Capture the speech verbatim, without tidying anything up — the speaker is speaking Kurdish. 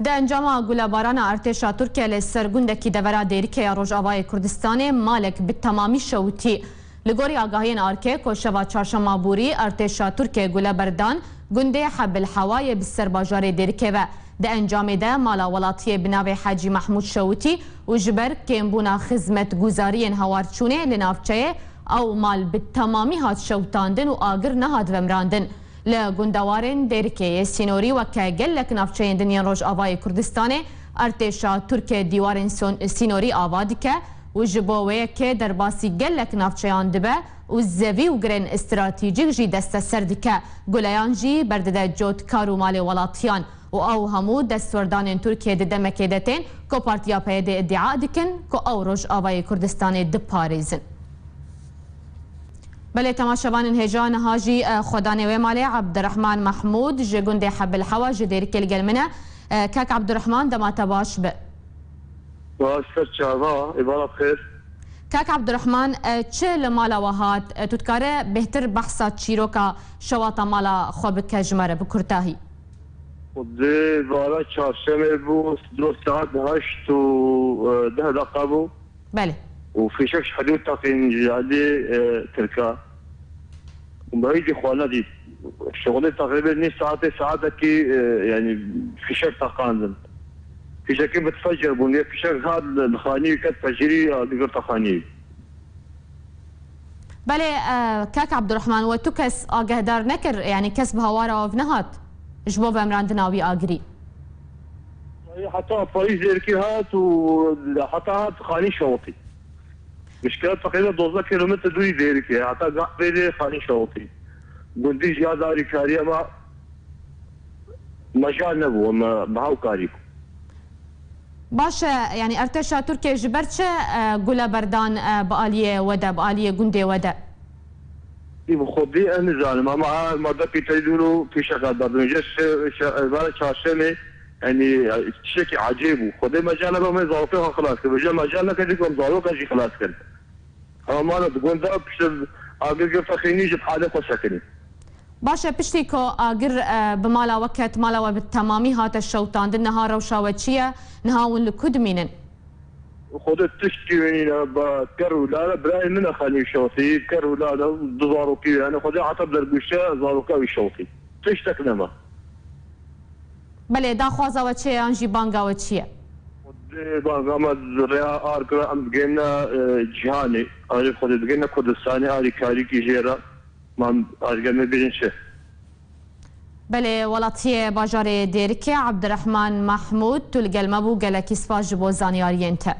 Di encama gulebarana artêşa Tirkiye li ser gundekî devera Dêrikê ya Rojavayê Kurdistanê malek bi temamî şewitî. Li gorî agahiyên ARKê, ku şeva çarşema borî artêşa Tirkiye gule berdan gundê Hebil Hewa yê bi ser bajarê Dêrikê ve. Di encamê de mala welatiyê bi navê Hecî Mehmûd şewitî û ji ber kêmbûna xizmetguzariyên hawarçûnê li navçeyê, ew mal bi temamî hat şewitandin û agir nehat vemirandin. Li gundewarên Dêrikê yê sînorî weke gelek navçeyên din yên Rojavayê Kurdistanê, artêşa Tirkê dîwarên son-, sînorî ava dike û ji bo wê yekê derbasî gelek navçeyan dibe û zevî û girên stratejîk jî desteser dike. Guleyan jî berdide cotkar û malê welatiyan û ew hemû destwerdanên Tirkiyê di demekê de tên ku Partiya P Y D îdîa dikin ku ew Rojavayê Kurdistanê diparêzin. Belê, temaşevanên hêja, niha jî, e, xwedanê wê malê Abdurrahman Mahmud ji gundê Hebil Hewa ji Dêrikê li gel min e. E, kak Abdurrahman, dema te baş be. Baş ser çava, îbara xêr. Kak Abdurrahman, e, çi li mala we hat? E, tu dikare bêhtir behsa çîroka şewata mala xwe bike ji me re bi kurtahî? Xwedê vara çarşemê bû, do saet heşt û, e, deh deqa bû. Belê. Û fîşek ji hidûd teqîn ji alî, e, Tirka. Û me wî jî xwe nedît. Şixulê teqrîben nîv saetê, saetekî, e, yanî fîşek teqandin. Fîşekê mitfecer bûn. Yê fîşek hat li, li xanî ket pejirî, agir girta xanî. Belê, e, kak Abdurrahman, we tu kes agehdar nekir, yanî kes bi hawara we nehat ji bo vemirandina wî agirî? Heta payîz Dêrikê hat û heta hat xanî şewitî. Mişkila teqrîben dozdeh kilometre dûrî Dêrikê, heta gah vêrê xanî şewitî. Gundî jî ya darîkariya me mejal nebû, me bi hew karî bû. Baş e, yanî artêşa Tirkiyê ji ber çi, e, gule berdan, e, bi aliyê we de, bi aliyê gundê we de? Ê bi xwedî ez nizanim, ama her mardekî tey dûr û fîşeka derdin. Ji şe-, şe-, êvara çarşemê, yanî, tiştekî ecêb bû. Xwedê mecel nebe me zarokê xwe xilas kir. Bêje mecel neke dî ku em zaroka jî xilas kin. Ama mala di gund de piştre agir girta xînî ji halê xwe sekinî. Baş e, piştî ku agir, e, bi mala we ket, mala we bi temamî hate şewitandin, niha rewşa we çi ye? Niha hûn li ku dimînin? Xwedê tiştkî wî nîne, ba ker û lale, birayê min e xanî şewitî, ker û lale, du zarokî wî hene. Xwedê heta dergûşte zaroka wî şewitî. Tiştek nema. Belê, daxwaza we çi ye yan jî banga we çi ye? Xwedê banga me rêya ARKê re em digihîne, e, cîhanê. Arê Xwedê digihîne Kurdistanê, arî karîkî jê re. Man argeme birin çi? Belê, welatiyê bajarê Dêrikê Abdurrahman Mahmud, tu li gel me bû, gelekî spas ji bo zanyariyên te.